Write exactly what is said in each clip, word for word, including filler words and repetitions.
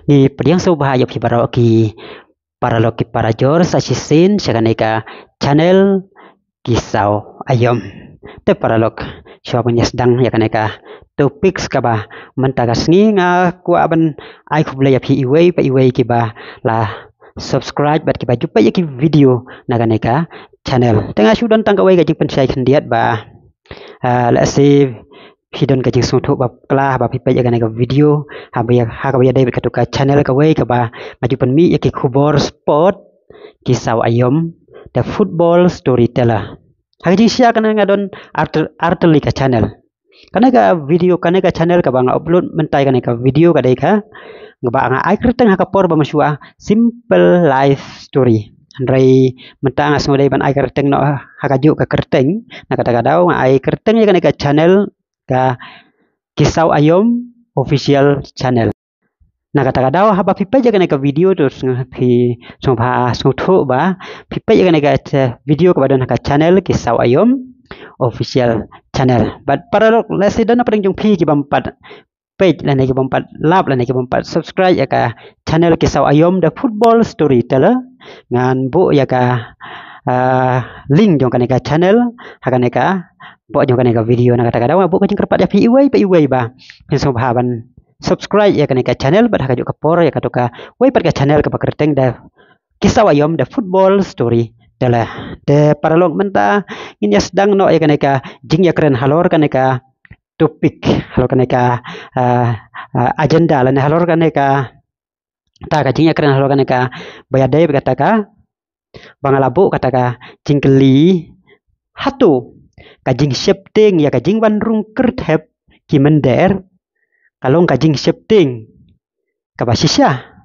Ngi pdiang sngewbha ïa phi baroh ki paralok ki parajor sa shisien sha kane ka channel Ki Saw Aïom. Te paralok, shuwa ban ïa sdang ïa kane ka topic kaba mynta ka sngi, nga kwah ban ai khublei ïa phi iwei pa iwei kiba la subscribe bad kiba ju peit ïa ki video na kane ka channel. Te nga shu don tang kawei ka jingpynshai khyndiat ba, ah, lehse phi don ka jingsngewthuh ba kla ba phi peit ïa kane ka video, haba ïa, ha kaba ïadei bad katu ka channel kawei kaba nga ju pynmih ïa ki khubor sport, Ki Saw Aïom, The Football Storyteller. Ha ka jingshisha kane nga don artel-, artylli ka channel. Kane ka video, kane ka channel kaba nga upload mynta ïa kane ka video ka dei ka, kaba nga ai kyrteng ha ka por ba mynshuwa Simple Life Story. Hynrei mynta nga sngew dei ban ai kyrteng noh ha kajuh ka kyrteng. Na kata ka daw nga ai kyrteng ïa kane ka channel ka Ki Saw Aïom Official Channel. Na kata ka daw haba phi peit ïa kane ka video to sngew phi sngewbha sngewthuh ba phi peit ïa kane ka cha-, video kaba don ha ka channel Ki Saw Aïom Official Channel. Bad paralok, lehse don na pdeng jong phi kibym pat peit lane kibym pat lap lane kibym pat subscribe ïa ka channel Ki Saw Aïom The Football Storyteller, ngan buh ïa ka, ah, link jong kane ka channel ha kane ka bok jong kane ka video. Na kata ka daw nga buh ka jingkyrpad ïa phi iwei pa iwei ba phin sngewbha ban subscribe ïa kane ka channel bad ha kajuh ka por ïa katu kawei pat ka channel kaba kyrteng The Ki Saw Aïom The Football Storyteller. Te paralok, mynta ngin ïa sdang noh ïa kane ka jingïakren halor kane ka topic, halor kane ka, ah, ah, agenda lane halor kane ka, ta ka jingïakren halor kane kaba ïadei bad kata ka, ba nga la buh kata ka jingkylli, hato ka jingsheptieng ïa ka jingwan rung kyrthep ki mynder ka long ka jingsheptieng kaba shisha?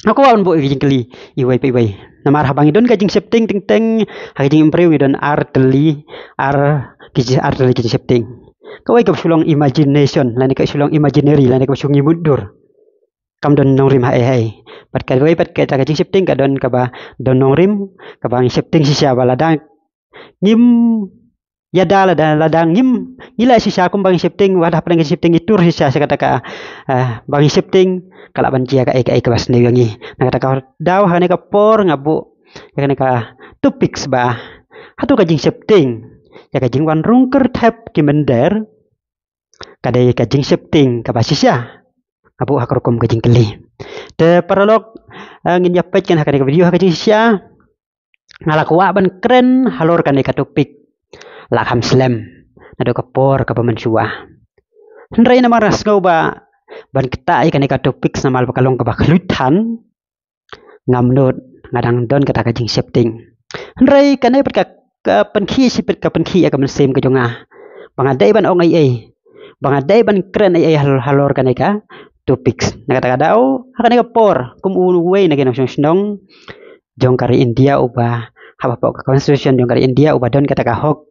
Nga kwah ban buh ïa ka jingkylli iwei pa iwei. Namar haba ngi don ka jingsheptieng teng teng ha ka jingim briew ngi don artylli, ar ki ji-, artylli ki jingsheptieng. Kawei kaba shu long imagination lane kaba shu long imaginary lane kaba shu ngi mutdur. Kam don nongrim haei haei. Bad kawei pat kata ka jingsheptieng ka don kaba don nongrim, kaba ngi sheptieng shisha ba lada ngim ïada, lada, lada ngim, ngi leh shisha kumba ngi sheptieng, wat hapdeng ka jingsheptieng ngi tur shisha sha kata ka, ah, ba ngi sheptieng ka lah ban jia kaei kaei kaba sniew ïa ngi. Na kata ka daw ha kane ka por nga buh ïa kane ka topic ba, hato ka jingsheptieng ïa ka jingwan rung kyrthep ki mynder ka dei ka jingsheptieng kaba shisha? Nga buh ha ka rukom ka jingkylli. Te paralok, ah, ngin ïa peit kan ha kane ka video ha ka jingshisha. Nga la kwah ban kren halor kane ka topic la kham slem naduh ka por kaba mynshuwa. Hynrei namar nga sngew ba ban ktah ïa kane ka topic namar ba ka long kaba khluit than, ngam nud, nga dang don kata ka jingsheptieng. Hynrei kane pat ka, ka pynkhih, shi pat ka pynkhih ïa ka mynsiem ka jong nga ba nga dei ban ong ei ei, ba nga dei ban kren ei ei hal-, halor kane ka topic. Na kata ka daw ha kane ka por kum uwei na ki nongshong shnong jong ka ri India uba, haba pok ka constitution jong ka ri India uba don kata ka hok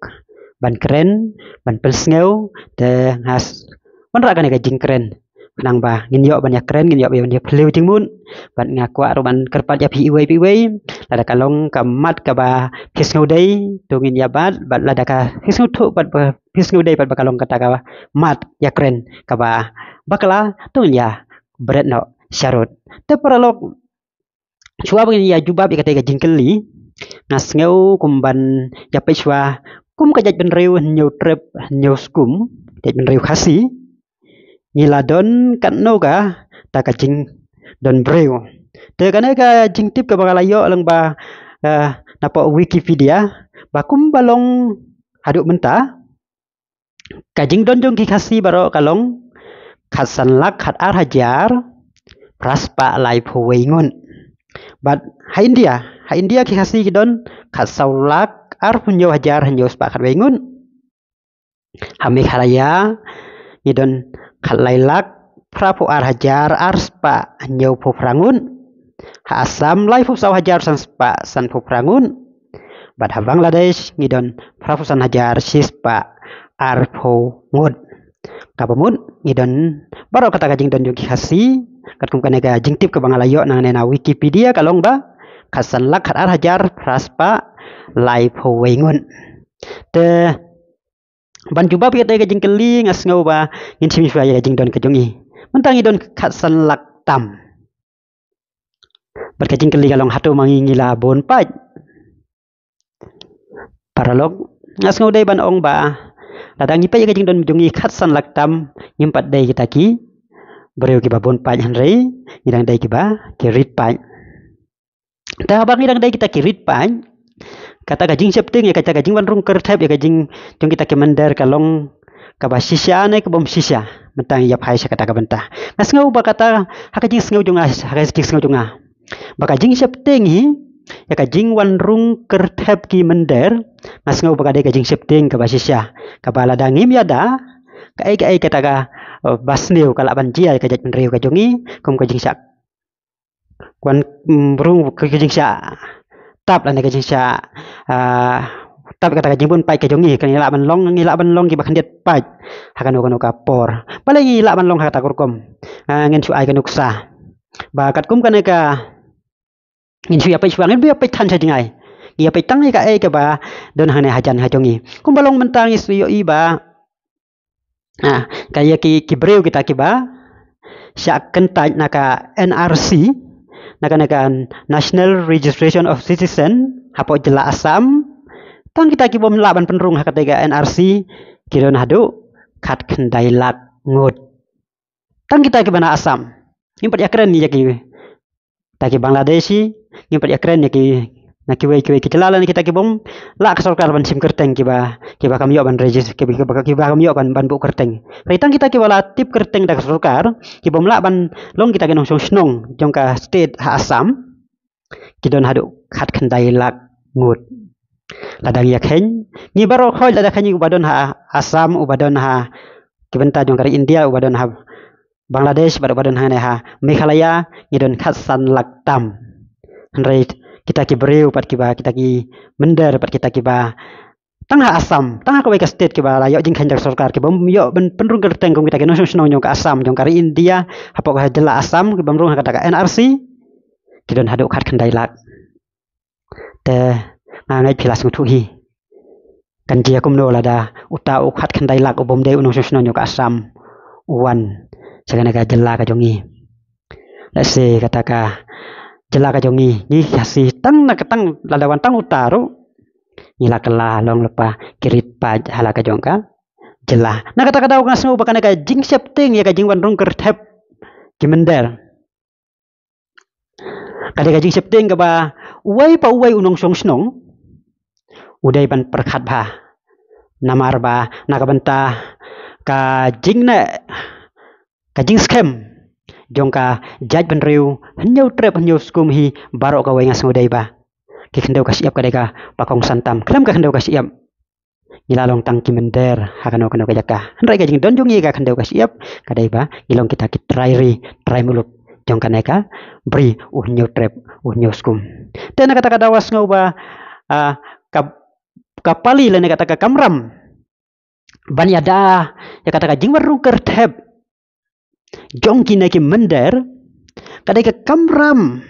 ban kren, ban pynsngew, te nga s-, wanrah kane ka jingkren khnang ba ngin ïoh ban ïakren, ngin ïoh ban ïaphylliew jingmut. Bad nga kwah ruh ban kyrpad ïa phi iwei pa iwei, lada ka long ka mat kaba phi sngewdei to ngin ïa bat, bad lada ka phi sngewthuh bad ba phi sngewdei bad ba ka long kata ka mat ïakren kaba bakla to ngin ïa bret noh sharud. Te paralok, shuwa ba ngin ïa jubab ïa kata ka jingkylli, nga sngew kum ban ïa peit shuwa kum ka jaitbynriew Hynñiewtrep Hynñiewskum, jaitbynriew Khasi, ngi la don katno kata ka jingdon briew. Te kane ka jingtip kaba nga la ïoh lyngba, eh, napoh Wikipedia ba kumba long haduh mynta, ka jingdon jong ki Khasi baroh ka long khatsan lak khatar hajar phraspah laiphew wei ngut. Bad ha India, ha India ki Khasi ki don khatsaw lak arphew hynñiew hajar hynñiewspah khatwei ngut. Ha Meghalaya ngi don khatlai lak phraphew ar hajar arspah hynñiewphew phra ngut. Ha Assam laiphew saw hajar sanspah sanphew phra ngut. Bad ha Bangladesh ngi don phraphew san hajar shispah arphew ngut. Kaba mut ngi don baroh kata ka jingdon jong ki Khasi, katkum kane ka jingtip kaba nga la ïoh nangne na Wikipedia ka long ba khatsan lak khatar hajar phraspah laiphew wei ngut. Te ban jubab ïa kata ka jingkylli nga sngew ba ngin shim shuwa ïa ka jingdon ka jong ngi. Mynta ngi don khatsan lak tam. Bad ka jingkylli ka long, hato ma ngi ngi la bun paid? Paralok, nga sngew dei ban ong ba lada ngi peit ïa ka jingdon jong ngi, khatsan lak tam, ngim pat dei kita ki briew kiba bun paid, hynrei ngi dang dei kiba ki rit paid. Te haba ngi dang dei kita ki rit paid, kata ka jingsheptieng ïa kata ka jingwan rung kyrthep ïa ka jing jong kita ki mynder ka long kaba shisha ne ka bym shisha? Mynta ngi ïa phai sha kata ka bynta. Nga sngew ba kata, ha ka jingsngew jong nga, ha ka jingsngew jong nga, ba ka jingsheptieng hi ïa ka jingwan rung kyrthep ki mynder, nga sngew ba ka dei ka jingsheptieng kaba shisha, kaba lada ngim ïada, kaei kaei kata ka, eh, ba sniew ka lah ban jia ïa ka jaitbynriew ka jong ngi, kum ka jingshah wan, mm, rung ka, ka jingshah tap lane ka jingshah, ah, tap kata ka jingbun paid ka jong ngi, kan ngi lah ban long, ngi lah ban long kiba khyndiat paid ha kano kano ka por. Balei ngi lah ban long ha kata ka rukom? Ah, ngin shu ai ka nuksa ba katkum kane ka, ngin shu ïa peit shuwa, ngin ïa peit than sha jngai. Ngi ïa peit tang ïa kaei kaba don hangne hajan ha jong ngi. Kumba long mynta ngi shu ïohi ba, ah, ka ïa ki, ki briew kita kiba shah kyntait na ka N R C, na ka, na ka National Registration of Citizen, hapoh jylla Assam. Tang kita ki bym lah ban pynrung ha kata ka N R C ki don haduh khatkhyndai lak ngut. Tang kita kiba na Assam. Ngim pat ïakren ïa ki, ta ki Bangladeshi, ngim pat ïakren ïa ki na kiwei kiwei ki jylla lane kita ki bym lah ka sorkar ban shim kyrteng, kiba, kiba kam ïoh ban regis-, kiba, kiba, kiba kam ïoh ban, ban buh kyrteng. Hynrei tang kita kiba la tip kyrteng da ka sorkar, ki bym lah ban long kita ki nongshong shnong jong ka state ha Assam, ki don haduh khatkhyndai lak ngut. Lada ngi ïa kheiñ, ngi baroh khoit lada kheiñ, uba don ha Assam, uba don ha ki bynta jong ka ri India, uba don ha Bangladesh, bad uba don hangne ha Meghalaya, ngi don khatsan lak tam. Hynrei kita ki briew pat kiba, kita ki mynder pat kita kiba tang ha Assam, tang ha kawei ka state kiba la ïoh jingkheiñ da ka sorkar, ki bym ïoh ban pynrung kyrteng kum kita ki nongshong shnong jong ka Assam, jong ka ri India, hapoh ka jylla Assam, ki bym rung ha kata ka N R C, ki don haduh khatkhyndai lak. Te nga ngeit phi la sngewthuh hi, kan jia kumno lada uta u khatkhyndai lak u bym dei u nongshong shnong jong ka Assam u wan sha kane ka jylla ka jong ngi. Lehse kata ka jylla ka jong ngi, ngi Khasi tang na ka tang, lada wan tang uta ruh, ngi la kylla long lypa ki rit paid ha la ka jong ka jylla. Na kata ka daw nga sngew ba kane ka jingsheptieng ïa ka jingwan rung kyrthep ki mynder, ka dei ka jingsheptieng kaba uwei pa uwei u nongshong shnong u dei ban pyrkhat bha. Namar ba na ka bynta ka jingneh, ka jingskhem jong ka jaitbynriew, Hynñiewtrep Hynñiewskum hi baroh kawei, nga sngew dei ba ki khyndew ka shyiap ka dei kaba kongsan tam. Khlem ka khyndew ka shyiap, ngi la long tang ki mynder ha kano kano ka jaka. Hynrei ka jingdon jong ngi ka khyndew ka shyiap ka dei ba ngi long kita ki trai ri, trai muluk jong kane ka bri u Hynñiewtrep Hynñiewskum. Te na kata ka daw nga sngew ba, ah, ka, ka pali lane kata ka kamram ban ïada ïa kata ka jingwan rung kyrthep jong kine ki mynder, ka dei ka kamram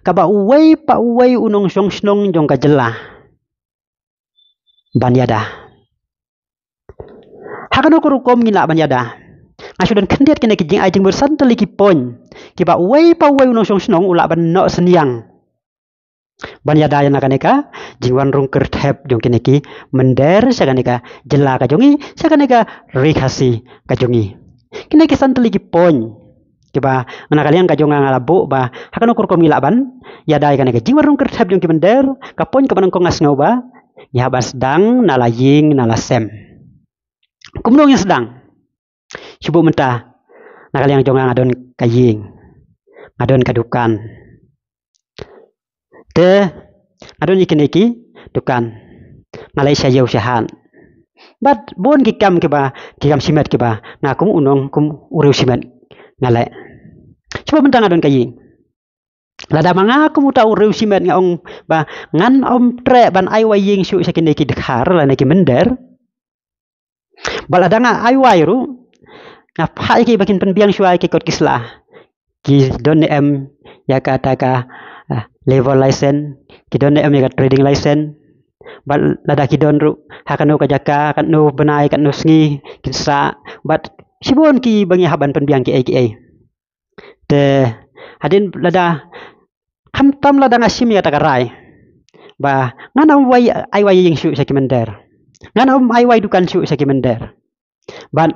kaba uwei pa uwei u nongshong shnong jong ka jylla ban ïada. Ha kano ka rukom ngi lah ban ïada? Nga shu don khyndiat kine ki jingai jingmut, san tylli ki point kiba uwei pa uwei u nongshong shnong u lah ban noh synñiang ban ïada ïa na kane ka jingwan rung kyrthep jong kine ki mynder sha kane ka jylla ka jong ngi, sha kane ka ri Khasi ka jong ngi. Kine ki san tylli ki point kiba na ka liang ka jong nga nga la buh ba ha kano ka rukom ngi lah ban ïada ïa kane ka jingwan rung kyrthep jong ki mynder. Ka point kaba nyngkong nga sngew ba ngi hap ban sdang na la ïing na la sem. Kumno ngin sdang? Shu buh mynta, na ka liang jong nga nga don ka ïing, nga don ka dukan. Te nga don ïa kine ki dukan, nga leit sha ïew sha hat. Bad bun ki kam kiba, ki kam shimet kiba nga kum u nong, kum u riew shimet nga leh. Shu buh mynta nga don ka ïing. Lada ma nga kum uta u riew shimet nga ong ba ngan ym treh ban ai wai ïing shuh sha kine ki dkhar lane ki mynder, bad lada nga ai wai ruh, nga phah ïa ki ba kin pynbiang shuwa ïa ki kot ki sla. Ki don ne em ïa kata ka, ah, labour license, ki don ne em ïa ka trading license. Bad lada ki don ruh, ha kano ka jaka, katno bnai, katno sngi kin sah. Bad shibun kiba ngi hap ban pynbiang kiei kiei. Te hadien lada, khamtam lada nga shim ïa kata ka rai ba ngan ym wai, ai wai ïing shuh sha ki mynder, ngan ym ai wai dukan shuh sha ki mynder. Bad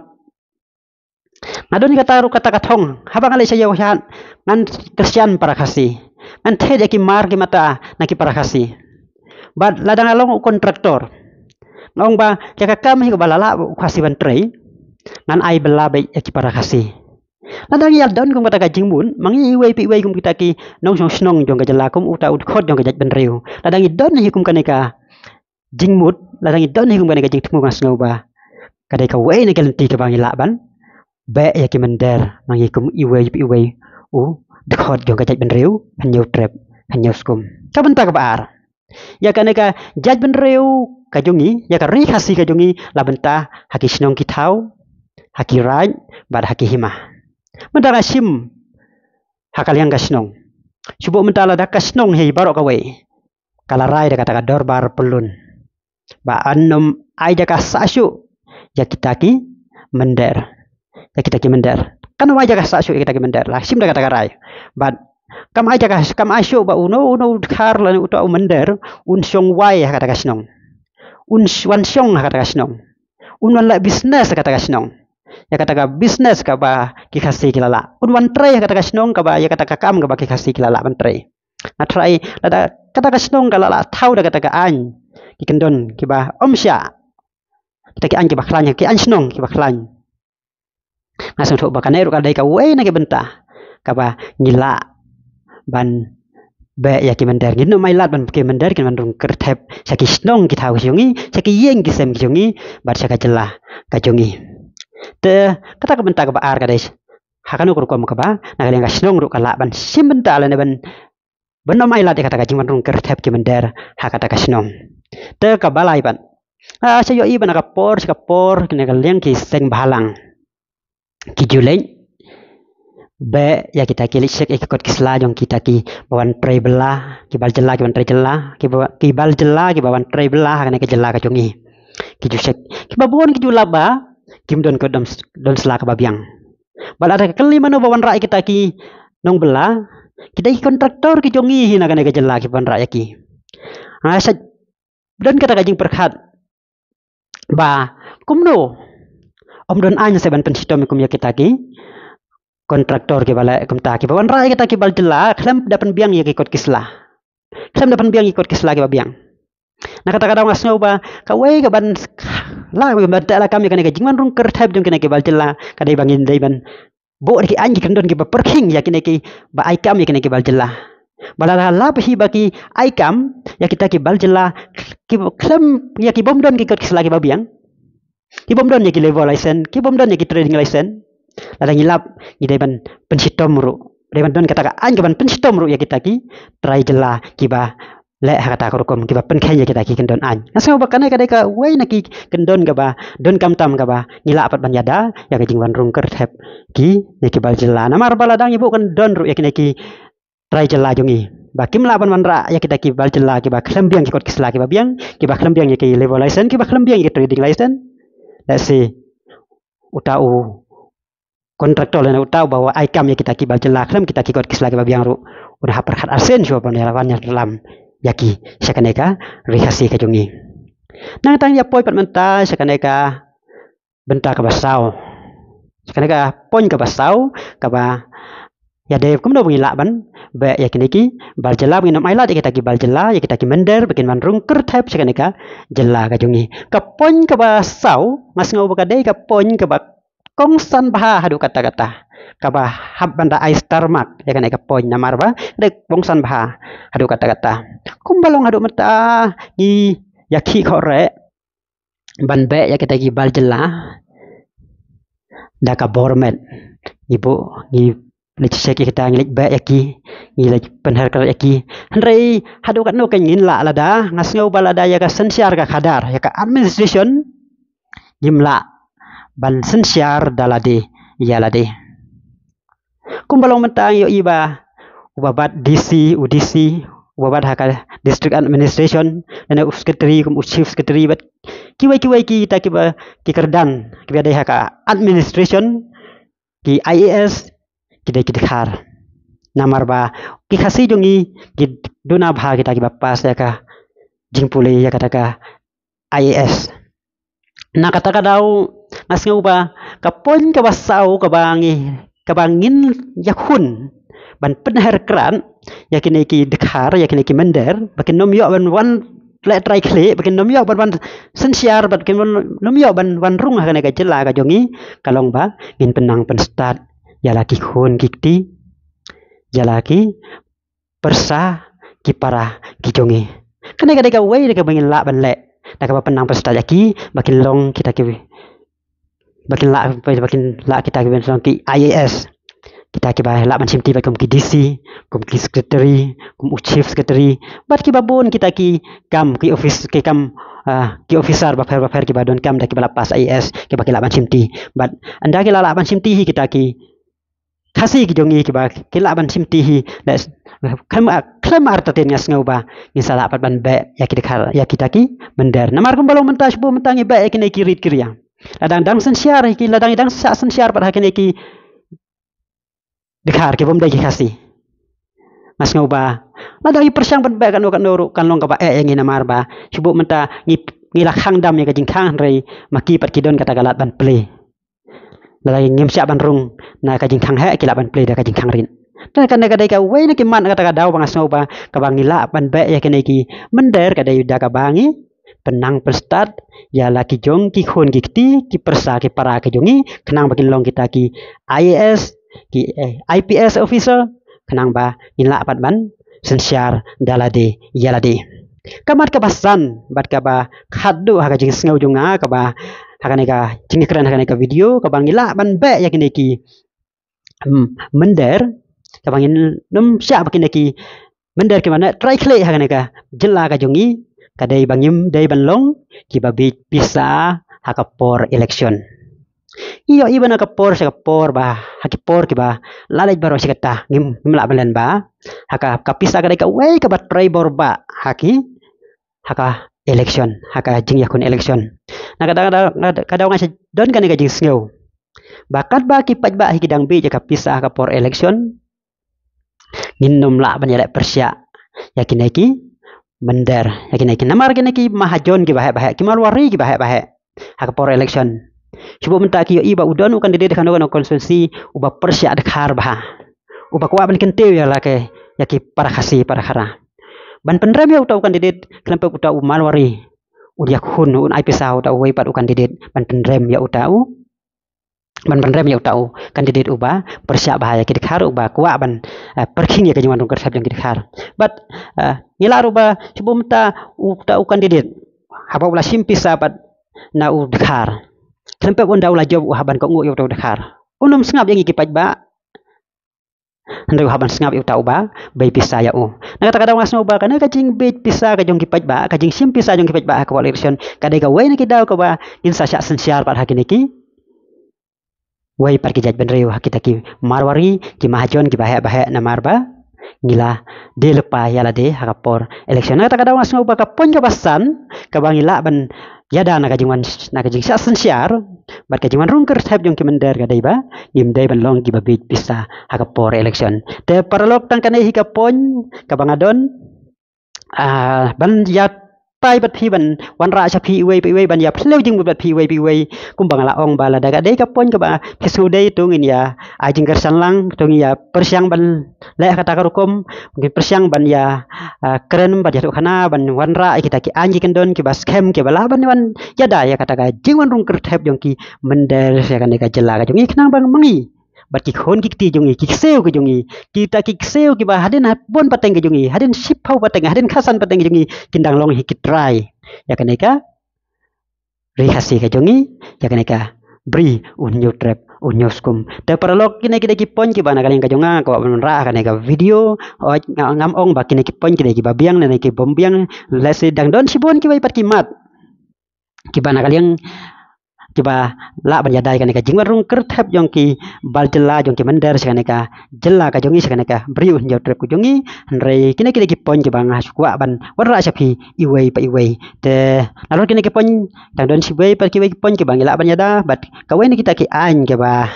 nga don kata ruh kata ka thong, haba nga leit sha ïew sha hat, ngan kyrshan para Khasi, ngan thied ïa ki mar ki mata na ki para Khasi. Bad lada nga long u kontraktor, nga ong ba ïa ka kam hi kaba la lah u Khasi ban trei, ngan ai bylla beit ïa ki para Khasi. Lada ngi ïa don kum kata ka jingmut, ma ngi iwei pa iwei kum kita ki nongshong shnong jong ka jylla, kum uta u dkhot jong ka jaitbynriew, lada ngi don hi kum kane ka jingmut, lada ngi don hi kum kane ka jingthmu, nga sngew ba ka dei kawei na ki lynti kaba ngi lah ban beh ïa ki mynder ma ngi kum iwei pa iwei u dkhot jong ka jaitbynriew, hynñiew trep, hynñiew skum. Ka bynta kaba ar, ïa kane ka jaitbynriew ka jong ngi, ïa ka ri Khasi ka jong ngi, la bynta ha ki shnong ki thaw, ha ki raid bad ha ki hima. Mynta nga shim ha ka liang ka shnong, shu buh mynta lada ka shnong hi baroh kawei ka la rai da kata ka dorbar pyllun ba yn ym ai jaka sah shuh ïa kita ki mynder, ïa kita ki mynder. Kan ym ai jaka sah shuh ïa kita ki mynder, la shim da kata ka rai. Bad kam ai jaka, kam ai shuh ba uno uno u dkhar lane uta u mynder un shong wai ha kata ka shnong, un sh-, wan shong ha kata ka shnong, un wan leh business ha kata ka shnong, ïa kata ka business kaba ki Khasi ki la lah, un wan trei ha kata ka shnong kaba, ïa kata ka kam kaba ki Khasi ki la lah ban trei. Nga tharai lada kata ka shnong ka la lah thaw da kata ka aiñ, ki kyndon kiba ym shah, kita ki aiñ kiba khlaiñ, ki aiñ shnong kiba khlaiñ, nga sngewthuh ba kane ruh ka dei kawei na ki bynta kaba ngi lah ban beh ïa ki mynder. Ngin ym ailad ban ki mynder kin wan rung kyrthep sha ki shnong ki thaw ki jong ngi, sha ki ïing ki sem ki jong ngi, bad sha ka jylla ka jong ngi. Te kata ka bynta kaba ar ka dei ha kano ka rukom kaba na ka liang ka shnong ruh ka lah ban shim bynta lane ban, ban ym ailad ïa kata ka jingwan rung kyrthep ki mynder ha kata ka shnong. Te kaba lai pat, ah, sha ïohi ba na ka por sha ka por kine ka liang ki seng bhalang ki ju leit beh ïa kita, ki leit check ïa ki kot ki sla jong kita kiba wan trei bylla, ki bal jylla, ki wan trei jylla, kiba, ki bal jylla kiba wan trei bylla ha kane ka jylla ka jong ngi. Ki ju check, kiba bun ki ju lap ba kim don kot, don, don sla kaba biang. Bad lada ka kylli mano ba wanrah ïa kita ki nongbylla, ki dei ki kontraktor ki jong ngi hi na kane ka jylla kiba wanrah ïa ki. Nga sa don kata ka jingpyrkhat ba kumno ym don aiñ sa ban pynshitom kum ïa kita ki kontraktor kiba leh kumta, kiba wanrah ïa kita ki bal jylla khlem da pynbiang ïa ki kot ki sla, khlem da pynbiang ïa ki kot ki sla kiba biang. Na kata ka daw nga sngew ba kawei kaban lah ban teh lakam ïa kane ka jingwan rung kyrthep jong kine ki bal jylla ka dei ba ngin dei ban buh da ki aiñ ki kyndon kiba pyrkhing ïa kine kiba ai kam ïa kine ki bal jylla. Ba lada lap hi ba ki ai kam ïa kita ki bal jylla kiba khlem, ïa ki bym don ki kot ki sla kiba biang, ki bym don ïa ki labour license, ki bym don ïa ki trading license, lada ngi lap ngi dei ban pynshitom ruh, dei ban don kata ka aiñ kaban pynshitom ruh ïa kita ki trai jylla kiba leh ha kata ka rukom, kiba pynkheiñ ïa kita ki kyndon aiñ. Nga sngew ba kane ka dei kawei na ki kyndon kaba donkam tam kaba ngi lah pat ban ïada ïa ka jingwan rung kyrthep kine ki bal jylla. Namar ba lada ngi buh kyndon ruh ïa kine ki trai jylla jong ngi ba kim lah ban wanrah ïa kita ki bal jylla kiba khlem biang ki kot ki sla kiba biang, kiba khlem biang ïa ki labour license, kiba khlem biang ïa ki trading license, lehse uta u kontraktor lane uta uba ai kam ïa kita ki bal jylla khlem kita ki kot ki sla kiba biang ruh un hap pyrkhat arsien shuwa ban ïa wan ïalam ïa ki sha kane ka ri Khasi ka jong ngi. Nangta ïa poi pat mynta sha kane ka bynta kaba saw, sha kane ka point kaba saw, kaba ïadei kumno ba ngi lah ban beh ïa kine ki bal jylla, ba ngin ym ailad ïa kita ki bal jylla, ïa kita ki mynder ba kin wan rung kyrthep sha kane ka jylla ka jong ngi. Ka point kaba saw nga sngew ba ka dei ka point kaba kongsan bha haduh katta katta, kaba hap ban da ai star mark ïa kane ka point namar ba dei kongsan bha haduh katta katta. Kumba long haduh mynta ngi ïa khih khohreh ban beh ïa kita ki bal jylla da ka bor met. Ngi buh, ngi leit check ïa kita, ngi leit beh ïa ki, ngi leit pynher krat ïa ki. Hynrei haduh katno kein ngin lah lada, nga sngew ba lada ïa ka synshar ka khadar, ïa ka administration, ngim lah ban synshar da lade ïa lade. Kumba long mynta ngi ïohi ba uba bat D C, u D C, uba bat ha ka district administration, lane u secretary, kum u chief secretary, bad kiwei kiwei kita kiba, ki kyrdan kiba dei ha ka administration, ki I A S, ki dei ki dkhar. Namar ba ki Khasi jong ngi ki duna bha kita kiba pass ïa ka jingpule ïa kata ka I A S. Na kata ka daw nga sngew ba ka point kaba saw kaba ngi, kaba ngin ïakhun ban pynher krat ïa kine ki dkhar, ïa kine ki mynder, ba kin nym ïoh ban wan leh trai khlieh, ba kin nym ïoh ban wan synshar, ba kin nym ïoh ban wan rung ha kane ka jylla ka jong ngi, ka long ba ngin pynnang pynstad ïa la ki khun ki kti, ïa la ki pyrsa ki para ki jong ngi. Kane ka dei kawei na kaba ngin lah ban leh, na kaba pynnang pynstad ïa ki ba kin long kita ki, ba kin lah, ba kin lah kita ki ban long ki I A S. Kita kiba lah ban shimti bad kum ki D C, kum ki secretary, kum u chief secretary, bad kiba bun kita ki kam, ki office, ki kam, ah, ki officer bapher bapher kiba don kam da kiba la pass I A S, kiba ki lah ban shimti. Bad ynda ki la lah ban shimti hi kita ki Khasi ki jong ngi kiba ki lah ban shimti hi, da khlem, khlem artatien nga sngew ba ngin sa lah pat ban beh ïa ki dkhar, ïa kita ki mynder. Namar kumba long mynta, shu buh mynta ngi beh ïa kine ki rit ki riang. Lada dang synshar hi ki, lada dang shah synshar pat ha kine ki dkhar ki bym dei ki Khasi, nga sngew ba lada ngi pyrshang ban beh katno katno ruh kan long kaba eh ïa ngi, namar ba shu buh mynta ngi, ngi la khang dam ïa ka jingkhang, hynrei ma ki pat ki don kata ka lad ban plie. Lada ngim shah ban rung na ka jingkhang heh, ki lah ban plie da ka jingkhang rit. Te kane ka dei kawei na ki mat kata ka daw ba nga sngew ba kaba ngi lah ban beh ïa kine ki mynder ka dei da kaba ngi pynnang pynstad ïa la ki jong ki khun ki kti, ki pyrsa ki para ki jong ngi, khnang ba kin long kita ki I A S, ki, eh, I P S officer, khnang ba ngin lah pat ban synshar da lade ïa lade. Ka mat kaba san bad kaba khatduh ha ka jingsngew jong nga, kaba ha kane ka jingkren, ha kane ka video, kaba ngi lah ban beh ïa kine ki, hmm, mynder, kaba ngin nym shah ba kine ki mynder ki ban leh trai khlieh ha kane ka jylla ka jong ngi, ka dei ba ngim dei ban long kiba bieit pisa ha ka por election. Ïohi ba na ka por sha ka por, ba ha ki por kiba la leit baroh shi katta, ngim, ngim lah ban len ba ha ka, ka pisa ka dei kawei kaba trei bor ba ha ki, ha ka election, ha ka jingïakhun election. Na ka daw, ka daw, ka daw nga shu don kane ka jingsngew ba katba ki paidbah hi ki dang bieit ïa ka pisa ha ka por election, ngin nym lah ban ïaleh pyrshah ïa kine ki mynder, ïa kine ki, namar kine ki mahajon kiba heh ba heh, ki Marwari kiba heh ba heh ha ka por election. Shu buh mynta ki ïohi ba u don u candidate ha kano kano constituency uba pyrshah dkhar bha, uba kwah ban kyntiew ïa la ki, ïa ki para Khasi para Khara. Ban pynrem ïa uta u candidate, khlem pep uta u Marwari un ïakhun, un ai pisa uta uwei pat u candidate ban pynrem ïa uta u, ban pynrem ïa uta u candidate uba pyrshah bha ïa ki dkhar, uba kwah ban, eh, pyrkhing ïa ka jingwan rung kyrthep jong ki dkhar. Bad, eh, ngi lah ruh ba shu buh mynta uta u candidate, haba u la shim pisa bad na u dkhar, khlem pep ynda u la jop u hap ban kohnguh ïa uta u dkhar. Un ym sngap ïa ngi ki paidbah, hynrei u hap ban sngap ïa uta uba bei pisa ïa u. Na kata ka daw nga sngew ba kane ka jingbei pisa ka jong ki paidbah, ka jingshim pisa jong ki paidbah ha ka por election, ka dei kawei na ki daw kaba ngin sa shah synshar pat ha kine ki wei pat ki jaitbynriew, ha kita ki Marwari, ki mahajon kiba heh ba heh, namar ba ngi la die lypa ïa lade ha ka por election. Na kata ka daw nga sngew ba ka point kaba san kaba ngi lah ban ïada na ka jingwan, na ka jingshah synshar bad ka jingwan rung kyrthep jong ki mynder ka dei ba ngim dei ban long kiba bieit pisa ha ka por election. Te paralok, tang kane hi ka point kaba nga don, ah, ban ïatai bad phi, ban wanrah sha phi iwei pa iwei, ban ïaphylliew jingmut bad phi iwei pa iwei. Kumba nga la ong ba lada ka dei ka point kaba phi sngewdei, to ngin ïa ai jingkyrshan lang, to ngin ïa pyrshang ban leh kata ka rukom, ngin pyrshang ban ïa, ah, kren bad ïathuh khana ban wanrah ïa kita ki aiñ ki kyndon kiba skhem, kiba lah ban wan ïada ïa kata ka jingwan rung kyrthep jong ki mynder sha kane ka jylla ka jong ngi, khnang ba ma ngi bad ki khun ki kti jong ngi, ki ksiew ki jong ngi, kita ki ksiew kiba hadien bun pateng ki jong ngi, hadien shiphew pateng, hadien khatsan pateng ki jong ngi, kin dang long hi ki trai ïa kane ka Ri Khasi ka jong ngi, ïa kane ka Bri U Hynñiewtrep U Hynñiewskum. Te paralok, kine ki dei ki point kiba na ka liang ka jong nga kwah ban wanrah ha kane ka video. Hooid, nga, ngam ong ba kine ki point ki dei kiba biang ne ki bym biang. Lehse dang don shibun kiwei pat ki mat kiba na ka liang kiba lah ban ïada ïa kane ka jingwan rung kyrthep jong ki bar jylla, jong ki mynder sha kane ka jylla ka jong ngi, sha kane ka Bri U Hynñiewtrep ka jong ngi. Hynrei kine ki dei ki point kiba nga shu kwah ban wanrah sha phi iwei pa iwei. Te nalor kine ki point, dang don shibun pat kiwei ki point kiba ngi lah ban ïada, bad kawei na kita ki aiñ kiba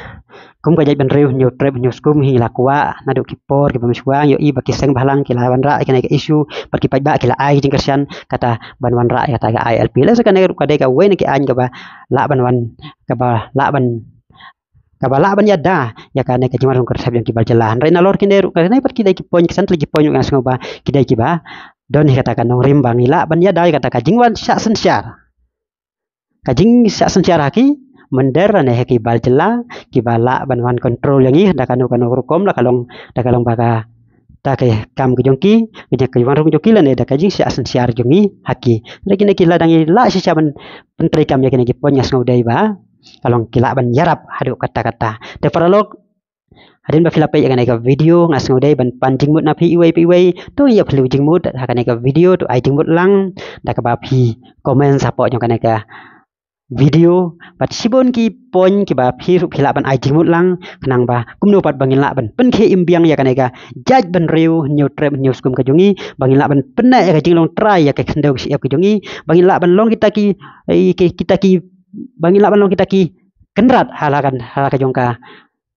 kum ka jaitbynriew Hynñiewtrep Hynñiewskum hi la kwah naduh ki por kiba mynshuwa, ïohi ba ki seng bhalang ki la wanrah ïa kane ka issue bad ki paidbah ki la ai jingkyrshan kata ban wanrah ïa kata ka I L P. Lehse kane ruh ka dei kawei na ki aiñ kaba lah ban wan, kaba lah ban kaba lah ban ïada ïa kane ka jingwan rung kyrsep jong ki bar jylla. Hynrei nalor kine ruh kane pat ki dei ki point, ki san tylli ki point nga sngew ba ki dei kiba don hi kata ka nongrim ba ngi lah ban ïada ïa kata ka jingwan shah synshar, ka jingshah synshar ha ki mynder lane ha ki bar jylla kiba lah ban wan control ïa ngi da kano kano rukom, la ka long da ka long ba ka ta ka kam ka jong ki, ka jingwan rung jong ki lane da ka jingshah synshar jong ngi ha ki. Hynrei kine ki la dang ïa lah shisha ban pyntreikam ïa kine ki point nga sngew dei ba ka long ki lah ban ïarap haduh katta katta. Te paralok, hadien ba phi la peit ïa kane ka video nga sngew dei ban pan jingmut na phi iwei pa iwei. To ïa phi la jingmut ha kane ka video to ai jingmut lang da kaba phi comment hapoh jong kane ka video. Bad shibun ki point kiba phi ruh phi lah ban ai jingmut lang khnang ba kumno pat ba ngin lah ban pynkhie im biang ïa kane ka jaitbynriew Hynñiewtrep Hynñiewskum ka jong ngi, ba ngin lah ban pynneh ïa ka jinglong trai ïa ka khyndew ka shyiap ka jong ngi, ba ngin lah ban long kita ki, eh, ki, kita ki, ba ngin lah ban long kita ki kynrad ha la kan, ha la ka jong ka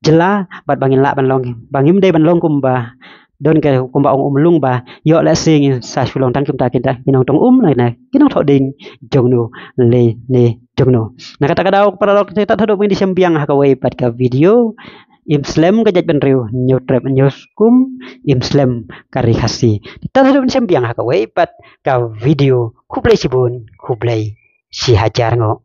jylla, bad ba ngin lah ban long, ba ngim dei ban long kumba don ka kumba ong Umlung ba ïoh lehse ngin sa shu long tang kumta kita ki nongtong um lane ki nongthoh dieng jong no lane jong no. Na kata ka daw paralok, te tad haduh ban ïa shem biang ha kawei pat ka video, im slem ka jaitbynriew Hynñiewtrep Hynñiewskum, im slem ka Ri Khasi. Tad haduh ban ïa shem biang ha kawei pat ka video, khublei shibun, khublei shihajar nguh.